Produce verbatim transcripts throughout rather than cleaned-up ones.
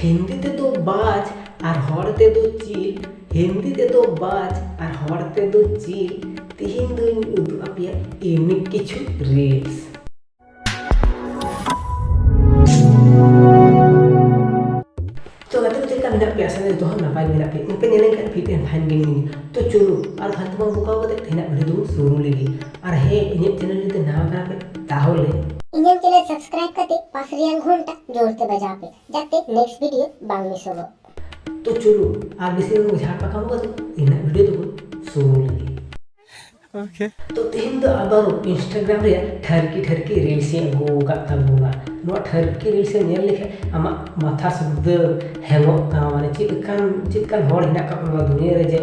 ᱦᱤᱱᱫᱤ ᱛᱮᱫᱚ ᱵᱟᱡᱽ ᱟᱨ ᱦᱚᱲ ᱛᱮᱫᱚ ᱪᱤᱞ᱾ ᱦᱤᱱᱫᱤ ᱛᱮᱫᱚ ᱵᱟᱡᱽ ᱟᱨ ᱦᱚᱲ ᱛᱮᱫᱚ ᱪᱤᱞ᱾ ᱛᱤᱦᱤᱧ ᱫᱚᱧ ᱩᱫᱩᱜ ᱟᱯᱮᱭᱟ ᱤᱭᱩᱱᱤᱠ ᱠᱤᱪᱷᱩ ᱨᱤᱞᱥ᱾ ᱛᱚ ᱜᱟᱛᱮ ᱠᱚ, ᱪᱮᱫ ᱞᱮᱠᱟ ᱢᱮᱱᱟᱜ ᱯᱮᱭᱟ? ᱟᱥᱟ ᱠᱚᱨᱮ ᱡᱚᱛᱚ ᱦᱚᱲ ᱱᱟᱯᱟᱭ ᱜᱮ ᱢᱮᱱᱟᱜ ᱯᱮᱭᱟ᱾ ᱤᱧ ᱯᱮ ᱧᱮᱞᱮᱧ ᱠᱷᱟᱱ fit and fine ᱜᱮ ᱢᱤᱱᱟᱹᱧᱟ᱾ ᱛᱚ ᱪᱚᱞᱚ ᱟᱨ ᱯᱷᱟᱞᱛᱩ ᱵᱟᱝ ᱵᱚᱠᱟᱣ ᱠᱟᱛᱮ ᱛᱮᱦᱮᱧᱟᱜ ᱵᱷᱤᱰᱤᱭᱳ ᱫᱚᱵᱚᱱ ᱥᱩᱨᱩ ᱞᱮᱜᱮ᱾ ᱟᱨ ᱦᱮᱸ, ᱤᱧᱟᱹᱜ ᱪᱮᱱᱮᱞ ᱡᱩᱫᱤ ᱱᱟᱣᱟ ᱠᱟᱱᱟ ᱯᱮ ᱛᱟᱦᱚᱞᱮ ᱤᱧᱟᱹᱜ ᱪᱮᱱᱮᱞ ᱥᱟᱵᱥᱠᱨᱟᱭᱤᱵ ᱠᱟᱛᱮ ᱯᱟᱥ ᱨᱮᱭᱟᱜ ᱜᱷᱚᱱᱴᱟ ᱡᱳᱨ ᱛᱮ ᱵᱟᱡᱟᱣ ᱯᱮ, ᱡᱟᱛᱮ ᱱᱮᱠᱥᱴ ᱵᱷᱤᱰᱤᱭᱳ ᱵᱟᱝ ᱢᱤᱥᱚᱜᱚᱜ᱾ ᱛᱚ ᱪᱚᱞᱚ ᱟᱨ ᱵᱮᱥᱤ ᱵᱟᱝ ᱡᱷᱟᱲ ᱯᱟᱠᱟᱢ ᱠᱟᱛᱮ ᱛᱮᱦᱮᱧᱟᱜ ᱵᱷᱤᱰᱤᱭᱳ ᱫᱚᱵᱚᱱ ᱥᱩᱨᱩ ᱞᱮᱜᱮ᱾ ᱛᱚ ᱛᱮᱦᱮᱧ ᱫᱚ ᱟᱵᱟᱨ ᱤᱱᱥᱴᱟᱜᱨᱟᱢ ᱨᱮᱭᱟᱜ ᱴᱷᱟᱹᱨᱠᱤ ᱴᱷᱟᱹᱨᱠᱤ ᱨᱤᱞᱥ ᱤᱧ ᱟᱹᱜᱩ ᱟᱠᱟᱫ ᱛᱟᱵᱚᱱᱟ᱾ ᱱᱚᱣᱟ ᱴᱷᱟᱹᱨᱠᱤ ᱨᱤᱞᱥ ᱮᱢ ᱧᱮᱞ ᱞᱮᱠᱷᱟᱱ ᱟᱢᱟᱜ ᱢᱟᱛᱷᱟ ᱥᱩᱫᱽᱫᱷᱟᱹ ᱦᱮᱝᱚᱜ ᱛᱟᱢᱟ᱾ ᱢᱟᱱᱮ ᱪᱮᱫ ᱞᱮᱠᱟᱱ, ᱪᱮᱫ ᱞᱮᱠᱟᱱ ᱦᱚᱲ ᱦᱮᱱᱟᱜ ᱟᱠᱟᱫ ᱠᱚᱣᱟ ᱱᱚᱣᱟ ᱫᱩᱱᱤᱭᱟᱹ ᱨᱮ, ᱡᱮ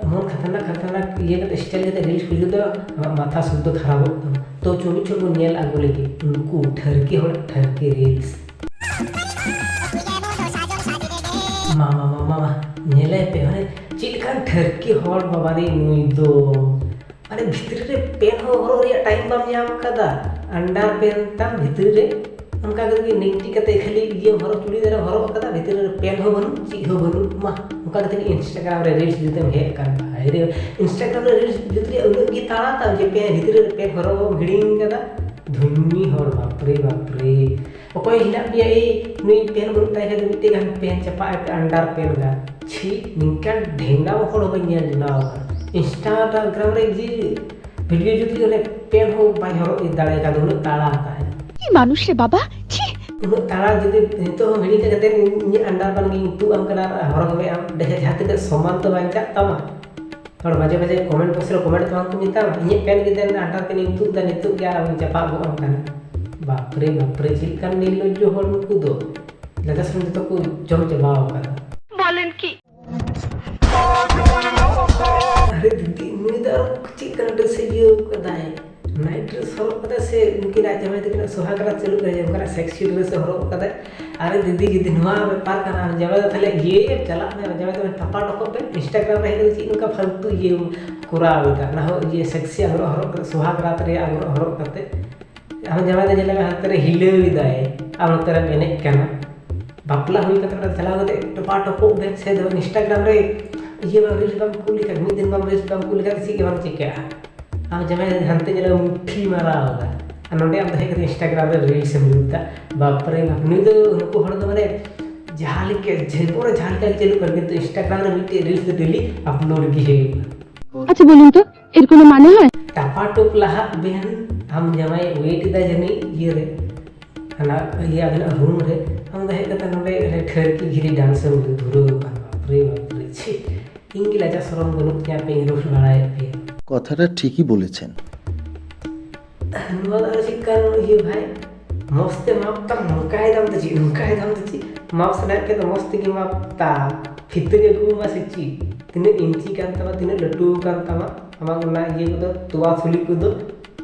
ᱮᱢᱚᱱ ᱠᱷᱟᱛᱟᱨᱱᱟᱠ ᱠᱷᱟᱛᱟᱨᱱᱟᱠ ᱤᱭᱟᱹ ᱠᱟᱛᱮ, ᱥᱴᱟᱭᱤᱞ ᱠᱟᱛᱮ ᱨᱤᱞᱥ ᱠᱚ ᱩᱫᱩᱜ ᱫᱟ, ᱟᱢᱟᱜ ᱢᱟᱛᱷᱟ ᱥᱩᱫᱽᱫᱷᱟᱹ ᱠᱷᱟᱨᱟᱯᱚᱜ ᱛᱟᱢᱟ᱾ ᱛᱚ ᱪᱚ ᱢᱤᱫ ᱪᱷᱚᱴ ᱵᱚᱱ ᱧᱮᱞ ᱟᱹᱜᱩ ᱞᱮᱜᱮ ᱩᱱᱠᱩ ᱴᱷᱟᱹᱨᱠᱤ ᱦᱚᱲ ᱴᱷᱟᱹᱨᱠᱤ ᱨᱤᱞᱥ᱾ ᱢᱟ, ᱢᱟ, ᱢᱟ, ᱢᱟ, ᱢᱟ, ᱧᱮᱞᱮ ᱯᱮ, ᱢᱟᱱᱮ ᱪᱮᱫ ᱞᱮᱠᱟᱱ ᱴᱷᱟᱹᱨᱠᱤ ᱦᱚᱲ ᱵᱟᱵᱟ ᱨᱮ ᱱᱩᱭ ᱫᱚ᱾ ᱢᱟᱱᱮ ᱵᱷᱤᱛᱨᱤ ᱨᱮ ᱯᱮᱱ ᱦᱚᱸ ᱦᱚᱨᱚᱜ ᱨᱮᱭᱟᱜ ᱴᱟᱭᱤᱢ ᱵᱟᱢ ᱧᱟᱢ ᱠᱟᱫᱟ, ᱟᱱᱰᱟᱨ ᱯᱮᱱ ᱛᱟᱢ ᱵᱷᱤᱛᱨᱤ ᱨᱮ ᱚᱱᱠᱟ ᱠᱟᱛᱮ ᱜᱮ ᱱᱤᱝᱴᱤ ᱠᱟᱛᱮ ᱠᱷᱟᱹᱞᱤ ᱤᱭᱟᱹ ᱦᱚᱨᱚᱜ, ᱪᱩᱲᱤᱫᱟᱨ ᱮᱢ ᱦᱚᱨᱚᱜ ᱠᱟᱫᱟ, ᱵᱷᱤᱛᱨᱤ ᱨᱮ ᱯᱮᱱ ᱦᱚᱸ ᱵᱟᱹᱱᱩᱜ, ᱪᱮᱫ ᱦᱚᱸ ᱵᱟᱹᱱᱩᱜ᱾ ᱢᱟ ᱚᱱᱠᱟ ᱠᱟᱛᱮ ᱜᱮ ᱤᱱᱥᱴᱟᱜᱨᱟᱢ ᱨᱮ ᱨᱤᱞᱥ ᱡᱩᱛᱮᱢ ᱦᱮᱡ ᱟᱠᱟᱱ᱾ ᱦᱟᱭ ᱨᱮ, ᱤᱱᱥᱴᱟᱜᱨᱟᱢ ᱨᱮ ᱨᱤᱞᱥ ᱡᱩᱛ ᱨᱮᱭᱟᱜ ᱩᱱᱟᱹᱜ ᱜᱮ ᱛᱟᱲᱟ ᱛᱟᱢ ᱡᱮ ᱯᱮᱱ ᱵᱷᱤᱛᱨᱤ ᱨᱮ ᱯᱮᱱ ᱦᱚᱨᱚᱜ ᱮᱢ ᱦᱤᱲᱤᱧ ᱠᱟᱫᱟ᱾ ᱫᱷᱩᱢᱢᱤ ᱦᱚᱲ, ᱵᱟᱯᱨᱮ ᱵᱟᱯᱨᱮ᱾ ᱚᱠᱚᱭ ᱦᱮᱱᱟᱜ ᱯᱮᱭᱟ ᱮᱭ, ᱱᱩᱭ ᱯᱮᱱ ᱵᱟᱹᱱᱩᱜ ᱛᱟᱭ ᱠᱷᱟᱡ ᱫᱚ ᱢᱤᱫᱴᱮᱡ ᱜᱟᱱ ᱯᱮᱱ ᱪᱟᱯᱟᱜ ᱟᱭ ᱯᱮ, ᱟᱱᱰᱟᱨ ᱯᱮᱱ ᱜᱟᱱ᱾ ᱪᱷᱤ, ᱱᱤᱝᱠᱟᱱ ᱰᱷᱮᱝᱜᱟ ᱦᱚᱲ ᱦᱚᱸ ᱵᱟᱹᱧ ᱧᱮᱞ ᱡᱚᱱᱟᱣ ᱟᱠᱟᱱᱟ᱾ ᱤᱱᱥᱴᱟᱜᱨᱟᱢ ᱨᱮ ᱡᱮ ᱵᱷᱤᱰᱤᱭᱳ ᱡᱩᱛ ᱞᱟᱹᱜᱤᱫ ᱚᱸᱰᱮ ᱯᱮᱱ ᱦᱚᱸ ᱵᱟᱭ ᱦᱚᱨᱚᱜ ᱤᱫᱤ ᱫᱟᱲᱮ ᱠᱟᱣᱫᱟ, ᱩᱱᱟᱹᱜ ᱛᱟᱲᱟ ᱟᱠᱟᱫ᱾ ᱪᱮᱫ ᱢᱟᱱᱩᱥ ᱨᱮ ᱵᱟᱵᱟ, ᱪᱷᱤ! ᱩᱱᱟᱹᱜ ᱛᱟᱲᱟ ᱡᱩᱫᱤ ᱱᱤᱛᱚᱜ ᱦᱚᱸ ᱦᱤᱲᱤᱧ ᱠᱟᱛᱮ ᱤᱧᱟᱹᱜ ᱟᱱᱰᱟᱨ ᱯᱮᱱ ᱜᱤᱧ ᱛᱩᱫ ᱟᱢ ᱠᱟᱱᱟ ᱟᱨ ᱦᱚᱨᱚᱜ ᱢᱮ ᱟᱢ, ᱮᱸᱰᱮᱠᱷᱟᱱ ᱡᱟᱦᱟᱸ ᱛᱤᱱᱟᱹᱜ ᱥᱚᱢᱟᱱ ᱫᱚ ᱵᱟᱧᱪᱟᱜ ᱛᱟᱢᱟ᱾ ᱦᱚᱲ ᱢᱟᱡᱷᱮ ᱢᱟᱡᱷᱮ ᱠᱚᱢᱮᱱᱴ ᱵᱚᱠᱥ ᱨᱮ ᱠᱚᱢᱮᱱᱴ ᱛᱮ ᱵᱟᱝ ᱠᱚ ᱢᱮᱛᱟᱢᱟ, ᱤᱧᱟᱹᱜ ᱯᱮᱱ ᱜᱮ ᱫᱮᱱ ᱟᱱᱰᱟᱨ ᱯᱮᱱ ᱤᱧ ᱛᱩᱫ ᱮᱫᱟ ᱱᱤᱛᱚᱜ ᱜᱮ ᱟᱨ ᱟᱢᱤᱧ ᱪᱟᱯᱟᱜ ᱜᱚᱜ ᱟᱢ ᱠᱟᱱᱟ᱾ ᱵᱟᱯᱨᱮ ᱵᱟᱯᱨᱮ, ᱪᱮᱫ ᱞᱮᱠᱟᱱ ᱱᱤᱨᱞᱚᱡᱽᱡᱚ ᱦᱚᱲ ᱱᱩᱠᱩ ᱫᱚ᱾ ᱞᱟᱡᱟ ᱥᱚᱨᱚᱢ ᱡᱚᱛᱚ ᱠᱚ ᱡᱚᱢ ᱪᱟᱵᱟᱣ ᱟᱠᱟᱫᱟ᱾ ᱵᱚᱞᱮᱱ ᱠᱤ? ᱟᱨᱮ ᱫᱤᱫᱤ, ᱱᱩᱭ ᱫᱚ ᱟᱨᱚ ᱪᱮᱫ ᱠᱟᱱᱟ ᱰᱨᱮᱥ ᱮ ᱤᱭᱟᱹ ᱠᱟᱫᱟᱭ? ᱱᱟᱭᱤᱴ ᱰᱨᱮᱥ ᱦᱚᱨᱚᱜ ᱠᱟᱛᱮ ᱥᱮ ᱩᱱᱠᱤᱱᱟᱜ ᱡᱟᱶᱟᱭ ᱛᱟᱹᱠᱤᱱᱟᱜ ᱥᱚᱦᱟᱜ ᱨᱟᱛ ᱪᱟᱹᱞᱩᱜ ᱠᱟᱱᱟ, ᱡᱮ ᱚᱱᱠᱟᱱᱟᱜ ᱥᱮᱠᱥᱤ ᱰᱨᱮᱥ ᱮ ᱦᱚᱨᱚᱜ ᱠᱟᱫᱟᱭ᱾ ᱟᱨᱮ ᱫᱤᱫᱤ, ᱡᱩᱫᱤ ᱱᱚᱣᱟ ᱵᱮᱯᱟᱨ ᱠᱟᱱᱟ, ᱟᱢ ᱡᱟᱶᱟᱭ ᱫᱚ ᱛᱟᱦᱞᱮ ᱤᱭᱟᱹᱭᱮᱢ, ᱪᱟᱞᱟᱜ ᱢᱮ, ᱟᱢ ᱡᱟᱶᱟᱭ ᱫᱚ ᱛᱟᱯᱟ ᱴᱚᱠᱚᱜ ᱯᱮ᱾ ᱤᱱᱥᱴᱟᱜᱨᱟᱢ ᱨᱮ ᱦᱮᱡ ᱠᱟᱛᱮ ᱪᱮᱫ ᱱᱚᱝᱠᱟ ᱯᱷᱟᱞᱛᱩ ᱤᱭᱟᱹᱢ ᱠᱚᱨᱟᱣ ᱮᱫᱟ? ᱚᱱᱟ ᱦᱚᱸ ᱤᱭᱟᱹ ᱥᱮᱠᱥᱤ ᱟᱝᱨᱚᱜ ᱦᱚᱨᱚᱜ ᱠᱟᱛᱮ, ᱥᱚᱦᱟᱜ ᱨᱟᱛ ᱨᱮᱭᱟᱜ ᱟᱝᱨᱚᱜ ᱦᱚᱨᱚᱜ ᱠᱟᱛᱮ᱾ ᱟᱢ ᱡᱟᱶᱟᱭ ᱫᱚ ᱧᱮᱞᱮ ᱢᱮ, ᱦᱟᱱᱛᱮ ᱨᱮ ᱦᱤᱞᱟᱹᱣ ᱮᱫᱟᱭ, ᱟᱢ ᱱᱚᱛᱮ ᱨᱮᱢ ᱮᱱᱮᱡ ᱠᱟᱱᱟ᱾ ᱵᱟᱯᱞᱟ ᱦᱩᱭ ᱠᱟᱛᱮ ᱚᱸᱰᱮ ᱪᱟᱞᱟᱣ ᱠᱟᱛᱮ ᱴᱚᱯᱟ ᱴᱚᱯᱚᱜ ᱵᱮᱱ ᱥᱮ ᱫᱚ ᱤᱱᱥᱴᱟᱜᱨᱟᱢ ᱨᱮ ᱤᱭᱟᱹ ᱵᱟᱝ, ᱨᱤᱞᱥ ᱵᱟᱝ ᱠᱩᱞ ᱞᱮᱠᱷᱟᱱ, ᱢᱤᱫ ᱫᱤᱱ ᱵᱟᱝ ᱨᱤᱞᱥ ᱵᱟᱝ ᱠᱩᱞ ᱞᱮᱠᱷᱟᱱ ᱪᱮᱫ ᱜᱮ ᱵᱟᱝ ᱪᱤᱠᱟᱹᱜᱼᱟ᱾ ᱟᱢ ᱡᱟᱶᱟᱭ ᱦᱟᱱᱛᱮ ᱧᱮᱞᱮ ᱢᱩᱴᱷᱤ ᱢᱟᱨᱟᱣ ᱮᱫᱟ, ᱟᱨ ᱱᱚᱰᱮ ᱟᱢ ᱫᱚ ᱦᱮᱡ ᱠᱟᱛᱮ ᱤᱱᱥᱴᱟᱜᱨᱟᱢ ᱨᱮ ᱨᱤᱞᱥ ᱮᱢ ᱞᱩᱴ ᱮᱫᱟ᱾ ᱵᱟᱯᱨᱮ ᱵᱟᱯ, ᱱᱩᱭ ᱫᱚ, ᱱᱩᱠᱩ ᱦᱚᱲ ᱫᱚ ᱢᱟᱱᱮ ᱡᱟᱦᱟᱸ ᱞᱮᱠᱟ ᱡᱮ ᱯᱚᱨᱮ ᱡᱟᱦᱟᱸ ᱞᱮᱠᱟ ᱜᱮ ᱪᱟᱹᱞᱩᱜ ᱠᱟᱱ, ᱠᱤᱱᱛᱩ ᱤᱱᱥᱴᱟᱜᱨᱟᱢ ᱨᱮ ᱢᱤᱫᱴᱮᱡ ᱨᱤᱞᱥ ᱫᱚ ᱰᱮᱞᱤ ᱟᱯᱞᱳᱰ ᱜᱮ ᱦᱩᱭᱩᱜᱼᱟ᱾ আচ্ছা বলুন তো, এর কোনো মানে হয়? ᱴᱟᱯᱟ ᱴᱩᱯ ᱞᱟᱦᱟᱜ ᱵᱮᱱ, ᱟᱢ ᱡᱟᱶᱟᱭ ᱣᱮᱴ ᱮᱫᱟ ᱡᱟᱹᱱᱤᱡ ᱤᱭᱟᱹ ᱨᱮ, ᱦᱟᱱᱟ ᱤᱭᱟᱹ ᱟᱵᱮᱱᱟᱜ ᱨᱩᱢ ᱨᱮ, ᱟᱢ ᱫᱚ ᱦᱮᱡ ᱠᱟᱛᱮ ᱱᱚᱰᱮ ᱴᱷᱟᱹᱨᱠᱤ ᱜᱷᱤᱨᱤ ᱰᱟᱱᱥ ᱮᱢ ᱫᱷᱩᱨᱟᱹᱣ ᱟᱠᱟᱱ᱾ ᱵᱟᱯᱨᱮ ᱵᱟᱯᱨᱮ, ᱪᱷᱤ, ᱤᱧ ᱜᱮ ᱞᱟᱡᱟ ᱥᱚᱨᱚᱢ ᱵᱟᱹᱱᱩᱜ ᱛᱤᱧᱟ, ᱟᱯᱮᱧ ᱨᱳᱥᱴ ᱵᱟᱲᱟᱭᱮᱫ ᱯᱮᱭᱟ᱾ কথাটা ঠিকই বলেছেন। ᱱᱚᱣᱟ ᱫᱚ ᱟᱨᱚ ᱪᱮᱫ ᱠᱟᱱ ᱤᱭᱟᱹ ᱵᱷᱟᱭ? ᱢᱚᱡᱽ ᱛᱮ ᱢᱟᱯ ᱛᱟᱢ, ᱱᱚᱝᱠᱟᱭ ᱫᱟᱢ ᱫᱚ ᱪᱮᱫ, ᱱᱚᱝᱠᱟᱭ ᱫᱟᱢ ᱫᱚ ᱪᱮᱫ? ᱢᱟᱯ ᱥᱟᱱᱟᱭᱮᱫ ᱠᱷᱟᱱ ᱫᱚ ᱢᱚᱡᱽ ᱛᱮᱜᱮ ᱢᱟᱯ ᱛᱟᱢ᱾ ᱯᱷᱤᱛᱟᱹᱧ ᱟᱹᱜᱩ ᱟᱢᱟ ᱥᱮ ᱪᱮᱫ? ᱛᱤᱱᱟᱹᱜ ᱤᱧᱪᱤ ᱠᱟᱱ ᱛᱟᱢᱟ, ᱛᱤᱱᱟᱹᱜ ᱞᱟᱹᱴᱩ ᱠᱟᱱ ᱛᱟᱢᱟ ᱟᱢᱟᱜ ᱚᱱᱟ ᱤᱭᱟᱹ ᱠᱚᱫᱚ, ᱛᱚᱣᱟ ᱛᱷᱩᱞᱤ ᱠᱚᱫᱚ?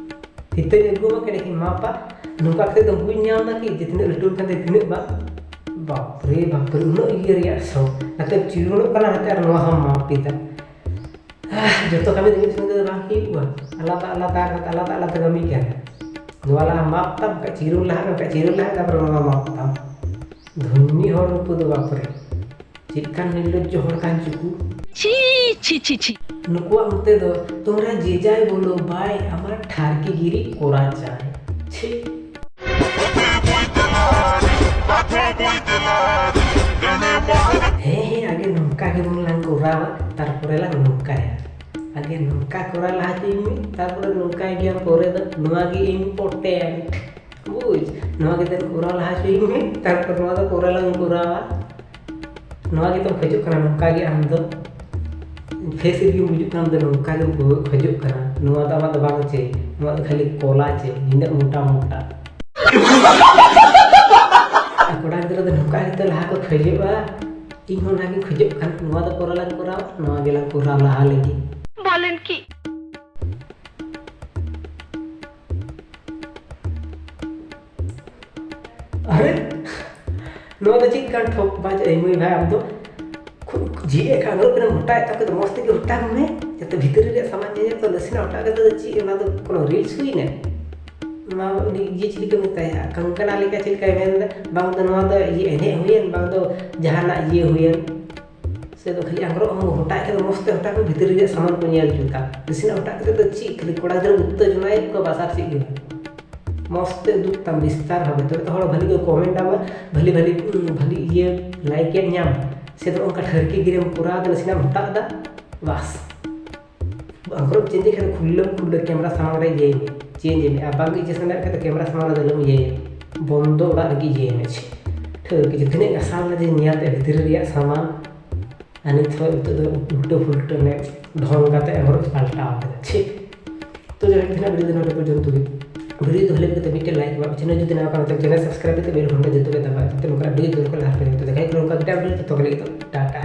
ᱯᱷᱤᱛᱟᱹᱧ ᱟᱹᱜᱩ ᱟᱢᱟ, ᱠᱮᱰᱮ ᱠᱤᱧ ᱢᱟᱯᱟ᱾ ᱱᱚᱝᱠᱟ ᱠᱟᱛᱮ ᱫᱚ ᱵᱩᱡᱽ ᱧᱟᱢ ᱮᱫᱟ ᱠᱤ ᱡᱮ ᱛᱤᱱᱟᱹᱜ ᱞᱟᱹᱴᱩ ᱠᱟᱱ ᱛᱟᱭᱟ, ᱛᱤᱱᱟᱹᱜ ᱵᱟᱝ? ᱵᱟᱯᱨᱮ ᱵᱟᱯᱨᱮ, ᱩᱱᱟᱹᱜ ᱤᱭᱟᱹ ᱨᱮᱭᱟᱜ ᱥᱚᱠ᱾ ᱱᱟᱛᱮ ᱪᱤᱨᱩᱱᱚᱜ ᱠᱟᱱᱟ, ᱱᱟᱛᱮ ᱟᱨ ᱱᱚᱣᱟ ᱦᱚᱸᱢ ᱢᱟᱯ ᱮᱫᱟ᱾ ᱡᱚᱛᱚ ᱠᱟᱹᱢᱤ ᱫᱚ ᱢᱤᱫ ᱥᱚᱸᱜᱮ ᱛᱮᱫᱚ ᱵᱟᱝ ᱦᱩᱭᱩᱜᱼᱟ, ᱟᱞᱟᱫᱟ ᱟᱞᱟᱫᱟ ᱠᱟᱛᱮ ᱟᱞᱟᱫᱟ ᱟᱞᱟᱫᱟ ᱠᱟᱹᱢᱤ ᱠᱟᱱᱟ᱾ ᱱᱚᱣᱟ ᱞᱟᱦᱟ ᱢᱟᱯ ᱛᱟᱢ, ᱵᱟᱠᱷᱟᱡ ᱪᱤᱨᱩᱱ ᱞᱟᱦᱟ ᱢᱮ, ᱵᱟᱠᱷᱟᱡ ᱪᱤᱨᱩᱱ ᱞᱟᱦᱟ ᱢᱮ, ᱛᱟᱨᱯᱚᱨᱮ ᱱᱚᱣᱟ ᱢᱟᱯ ᱛᱟᱢ᱾ ᱫᱷᱚᱱᱱᱤ ᱦᱚᱲ ᱱᱩᱠᱩ ᱫᱚ, ᱵᱟᱯᱨᱮ, ᱪᱮᱫ ᱠᱟᱱ ᱱᱤᱨᱞᱚᱡᱡᱚ ᱦᱚᱲ ᱠᱟᱱ ᱪᱚᱠᱚ᱾ ছি, ছি, ছি, ছি। ᱱᱩᱠᱩᱣᱟᱜ ᱢᱚᱛᱮ ᱫᱚ, ᱛᱳᱢᱨᱟ ᱡᱮ ᱡᱟᱭ ᱵᱳᱞᱳ ᱵᱷᱟᱭ, ᱟᱢᱟᱨ ᱴᱷᱟᱨᱠᱤ ᱜᱤᱨᱤ ᱠᱚᱨᱟ ᱪᱟᱭ᱾ ᱪᱷᱤ᱾ ᱦᱮᱸ, ᱦᱮᱸ, ᱟᱜᱮ ᱱᱚᱝᱠᱟ ᱜᱮᱵᱚᱱ ᱞᱟᱝ ᱠᱚᱨᱟᱣᱟ, ᱛᱟᱨᱯᱚᱨᱮ ᱞᱟᱝ ᱱᱚᱝᱠᱟᱭᱟ᱾ ᱟᱜᱮ ᱱᱚᱝᱠᱟ ᱠᱚᱨᱟᱣ ᱞᱟᱦᱟ ᱦᱚᱪᱚᱭ ᱢᱮ, ᱛᱟᱨᱯᱚᱨᱮ ᱱᱚᱝᱠᱟᱭ ᱜᱮᱭᱟᱢ ᱯᱚᱨᱮ ᱫᱚ᱾ ᱱᱚᱣᱟ ᱜᱮ important᱾ ᱵᱩᱡᱽ? ᱱᱚᱣᱟ ᱜᱮ ᱫᱮᱱ ᱠᱚᱨᱟᱣ ᱞᱟᱦᱟ ᱦᱚᱪᱚᱭ ᱢᱮ, ᱛᱟᱨᱯᱚᱨ ᱱᱚᱣᱟ ᱫᱚ ᱯᱚᱨᱮ ᱞᱟᱝ ᱠᱚᱨᱟᱣᱟ᱾ ᱱᱚᱣᱟ ᱜᱮᱛᱚᱢ ᱠᱷᱚᱡᱚᱜ ᱠᱟᱱᱟ, ᱱᱚᱝᱠᱟ ᱜᱮ ᱟᱢ ᱫᱚ ᱯᱷᱮᱥ ᱨᱮᱜᱮᱢ ᱵᱩᱡᱩᱜ ᱠᱟᱱᱟ, ᱟᱢ ᱫᱚ ᱱᱚᱝᱠᱟ ᱜᱮᱢ ᱠᱷᱚᱡᱚᱜ ᱠᱟᱱᱟ᱾ ᱱᱚᱣᱟ ᱫᱚ ᱟᱢᱟᱜ ᱫᱚ ᱵᱟᱝ ᱪᱮ, ᱱᱚᱣᱟ ᱫᱚ ᱠᱷᱟᱹᱞᱤ ᱠᱚᱞᱟ ᱪᱮ, ᱱᱤᱱᱟᱹᱜ ᱢᱚᱴᱟ ᱢᱚᱴᱟ᱾ ᱟᱨ ᱠᱚᱲᱟ ᱜᱤᱫᱽᱨᱟᱹ ᱫᱚ ᱱᱚᱝᱠᱟ ᱜᱮᱛᱚ ᱞᱟᱦᱟ ᱠᱚ ᱠᱷᱚᱡᱚᱜᱼᱟ᱾ ᱤᱧ ᱦᱚᱸ ᱚᱱᱟᱜᱤᱧ ᱠᱷᱚᱡᱚᱜ ᱠᱟᱱᱟ, ᱱᱚᱣᱟ ᱫᱚ ᱯᱚᱨᱮ ᱞᱟᱝ ᱠᱚᱨᱟᱣᱟ, ᱱᱚᱣᱟ ᱜᱮᱞᱟᱝ ᱠᱚᱨᱟᱣ ᱞᱟᱦᱟ ᱞᱮᱜᱮ᱾ বলেন কি? ᱟᱨᱮ, ᱱᱚᱣᱟ ᱫᱚ ᱪᱮᱫ ᱠᱟᱱ ᱴᱷᱚᱠ ᱵᱟᱡ ᱟᱹᱭᱢᱟᱹᱭ ᱵᱷᱟᱭ? ᱟᱢ ᱫᱚ ᱠᱷᱩ-, ᱡᱷᱤᱡ ᱮᱫ ᱠᱷᱟᱱ ᱟᱝᱨᱚᱵ ᱯᱮᱱᱮᱢ ᱦᱚᱴᱟᱜ ᱮᱫ ᱛᱟᱠᱚ ᱫᱚ ᱢᱚᱡᱽ ᱛᱮᱜᱮ ᱦᱚᱴᱟᱜᱽ ᱢᱮ, ᱡᱟᱛᱮ ᱵᱷᱤᱛᱨᱤ ᱨᱮᱭᱟᱜ ᱥᱟᱢᱟᱱ ᱧᱮᱧᱮᱞ ᱠᱚ ᱱᱟᱥᱮᱱᱟᱜ ᱦᱚᱴᱟᱜ ᱠᱟᱛᱮ ᱫᱚ ᱪᱮᱫ, ᱚᱱᱟ ᱫᱚ ᱠᱳᱱᱳ reels ᱦᱩᱭᱱᱟ? ᱱᱚᱣᱟ ᱩᱱᱤ ᱤᱭᱟᱹ ᱪᱤᱞᱤ ᱠᱚ ᱢᱮᱛᱟᱭᱟ, ᱠᱟᱝᱠᱟᱱᱟ ᱞᱮᱠᱟ ᱪᱮᱫ ᱞᱮᱠᱟᱭ ᱢᱮᱱᱫᱟ, ᱵᱟᱝ ᱫᱚ ᱱᱚᱣᱟ ᱫᱚ ᱤᱭᱟᱹ ᱮᱱᱮᱡ ᱦᱩᱭᱮᱱ, ᱵᱟᱝ ᱫᱚ ᱡᱟᱦᱟᱱᱟᱜ ᱤᱭᱟᱹ ᱦᱩᱭᱮᱱ, ᱥᱮ ᱫᱚ ᱠᱷᱟᱹᱞᱤ ᱟᱝᱨᱚᱵ ᱦᱚᱸ ᱦᱚᱴᱟᱜ ᱠᱟᱛᱮ ᱢᱚᱡᱽ ᱛᱮ ᱦᱚᱴᱟᱜ ᱢᱮ, ᱵᱷᱤᱛᱨᱤ ᱨᱮᱭᱟᱜ ᱥᱟᱢᱟᱱ ᱠᱚ ᱧᱮᱞ ᱦᱚᱪᱚ ᱠᱟᱜ ᱱᱟᱥᱮᱱᱟᱜ ᱦᱚᱴᱟᱜ ᱠᱟᱛᱮ ᱫᱚ ᱪᱮᱫ ᱠᱷᱟᱹᱞᱤ ᱠᱚᱲᱟ ᱜᱤᱫᱽᱨᱟᱹ ᱩᱛᱟᱹ ᱡᱚᱱᱟᱭᱮᱫ ᱠᱚᱣᱟ ᱵᱟᱥ, ᱟᱨ ᱪᱮᱫ ᱜᱮ ᱵᱟᱝ᱾ ᱢᱚᱡᱽ ᱛᱮ ᱩᱫᱩᱜ ᱛᱟᱢ ᱵᱤᱥᱛᱟᱨ ᱵᱷᱟᱵᱮ, ᱛᱚᱵᱮ ᱛᱚ ᱦᱚᱲ ᱵᱷᱟᱹᱞᱤ ᱠᱚ comment ᱟᱢᱟ, ᱵᱷᱟᱹᱞᱤ ᱵᱷᱟᱹᱞᱤ ᱩᱸ, ᱵᱷᱟᱹᱞᱤ ᱤᱭᱟᱹ like ᱮᱢ ᱧᱟᱢᱟ᱾ ᱥᱮ ᱫᱚ ᱚᱱᱠᱟ ᱴᱷᱟᱹᱨᱠᱤ ᱜᱤᱨᱟᱹᱢ ᱠᱚᱨᱟᱣ ᱫᱟ, ᱱᱟᱥᱮᱱᱟᱜ ᱮᱢ ᱦᱚᱴᱟᱜ ᱫᱟ, ᱵᱟᱥ᱾ ᱟᱝᱨᱚᱵ change ᱠᱷᱟᱱ ᱠᱷᱩᱞᱞᱟᱹᱢ ᱠᱷᱩᱞᱞᱟᱹ ᱠᱮᱢᱨᱟ ᱥᱟᱢᱟᱝ ᱨᱮ ᱤᱭᱟᱹᱭ ᱢᱮ, change ᱢᱮ᱾ ᱟᱨ ᱵᱟᱝ ᱤᱭᱟᱹ ᱥᱟᱱᱟᱭᱮᱫ ᱠᱷᱟᱱ ᱫᱚ ᱠᱮᱢᱨᱟ ᱥᱟᱢᱟᱝ ᱨᱮᱫᱚ ᱟᱞᱚᱢ ᱤᱭᱟᱹᱭᱟ, ᱵᱚᱱᱫᱚ ᱚᱲᱟᱜ ᱨᱮᱜᱮ ᱤᱭᱟᱹᱭ ᱢᱮ᱾ ᱴᱷᱤᱠ ᱜᱮ, ᱛᱤᱱᱟᱹᱜ ᱜᱟᱥᱟᱣ ᱞᱮᱱᱟ ᱡᱮ ᱧᱮᱞ ᱛᱮ ᱵᱷᱤᱛᱨᱤ ᱨᱮᱭᱟᱜ ᱥᱟᱢᱟᱱ, ᱟᱨ ᱱᱤᱛ ᱦᱚᱸ ᱱᱤᱛᱚᱜ ᱫᱚ ᱩᱞᱴᱟᱹ ᱯᱷᱩᱞᱴᱟᱹ ᱱᱮ ᱰᱷᱚᱝ ᱠᱟᱛᱮ ᱟᱝᱨᱚᱵ ᱯᱟᱞᱴᱟᱣ ᱠᱟᱫᱟ᱾ ᱴᱷᱤᱠ, ᱛᱚ ᱡᱟᱭᱦᱳᱠ, ᱛᱮᱦᱮᱧᱟᱜ video ᱫᱚ ᱱᱚᱰᱮ ᱯᱚᱨᱡᱚᱱᱛᱚ ᱜᱮ᱾ Video ᱫᱚ ᱦᱟᱹᱞᱤ ᱠᱟᱛᱮ ᱢᱤᱫᱴᱮᱱ like ᱢᱟ, channel ᱡᱩᱫᱤ ᱱᱟᱣᱟ ᱠᱟᱱᱟ ᱛᱚ channel subscribe ᱠᱟᱛᱮ bell ᱜᱷᱚᱱᱴᱟ ᱡᱚᱛᱚ ᱜᱮ ᱫᱟᱵᱟᱭ, ᱛᱟᱛᱮ ᱱᱚᱝᱠᱟᱱᱟᱜ video ᱫᱚ ᱞᱟᱦᱟ ᱯᱮ ᱧᱟᱢᱟ᱾ ᱛᱚ ᱫᱮᱠᱷᱟ ᱦᱩᱭᱩᱜ ᱠᱟᱱᱟ ᱱᱚᱝᱠᱟ ᱢᱤᱫᱴᱟᱝ video, ᱛᱚᱛᱚ ᱜᱷᱟᱹᱲᱤᱡ ᱫᱚ ᱴᱟᱴᱟ᱾